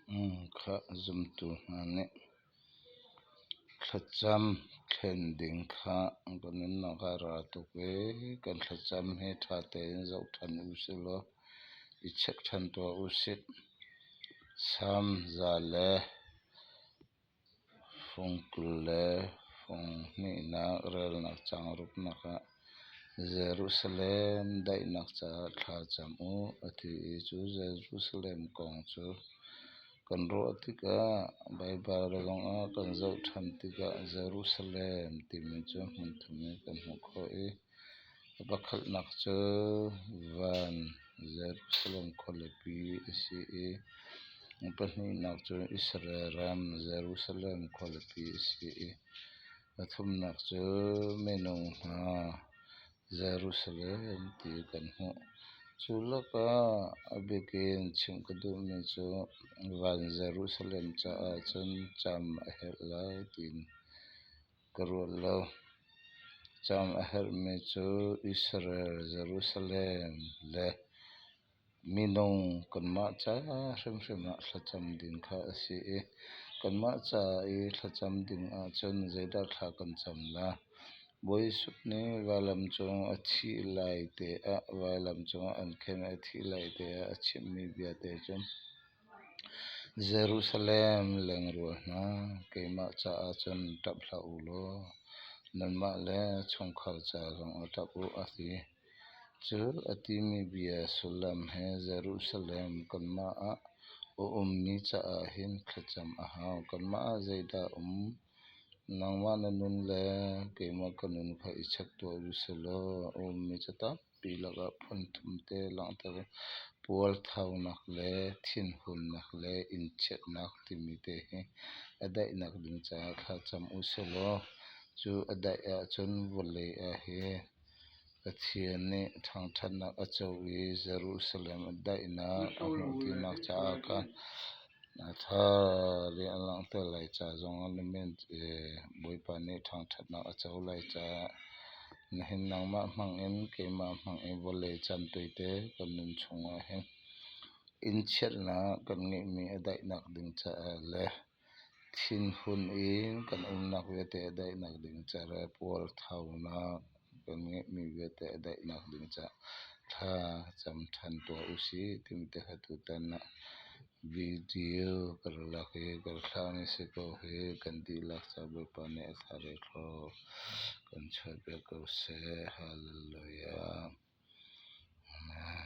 Khah zumtu hna nih thlacam thlen ding kha kan nunnak ah a ra tuk i kan thlacam hi ṭha tein zoh ṭhan usihlaw i check ṭhan tuah usih. Salm 121 relnak caang ruknak ah Jerusalem daihnak caah thla cam u a ti i cu Jerusalem kong cu kan ruah tikah Baibal zongah kan zoh ṭhan tikah Jerusalem timi cu hmunthum in kan hmuh khawh i a pakhatnak cu van Jerusalem khualipi a si i a pahnihnak cu Israel ram Jerusalem khualipi a si i pathumnak cu minung hna Jerusalem ti kan hmuh. Cu lakah a bik in chimh ka duhmi cu van Jerusalem caah cun cam a herh lai tiin ka ruat lo. Cam a herhmi cu Israel Jerusalem le minung kanmah ca hrimhrim ah thlacam ding kha a si i kanmah ca i thlacam ding ahcun zeidah thla kan cam la? Bawi Jesuh nih vailam cung a thih lai te ah vailam cungah an khen i a thih lai te ah a chimmi bia te cu Jerusalem lengrual hna, keimah caah cun ṭap hlah u law nanmah le chungkhar ca zongah ṭap u, a ti. Cu a timi bia sullam he Jerusalem kanmah ah a ummi caah hin thlacam a hau. Kanmah ah zeidah a um? Nangmah na nun le keimah ka nun kha i check tuah u silaw a ummi cu tampi lakah phun thum te langhter i puarthaunak le thinhunnak le innchiatnak timi te hi a daihnak ding caah thlacam u silaw cu a daih ahcun vawlei ah hin Pathian nih ṭhangṭhatnak a co i Jerusalem a daihnak a hmuh tinak caah khan a thar i a langhter lai ca zongah na min Bawipa nih ṭhangṭhatnak a co lai caah nihin nangmah hmangin keimah hmangin vawlei caan tawite kan nun chungah hin innchiatnak kan ngeihmi a daihnak ding caah le Thinhun in kan umnak vialte a daihnak ding ca le puarthaunak kan ngeihmi vialte a daihnak ding caah thla cam ṭhan tuah usih timi te kha tutan ah video ka rak lak i ka rak thlahmi si ko hi kan dihlak caah Bawipa nih a thar i thlaw kan chuahpiak ko seh. Hallelujah. Amen.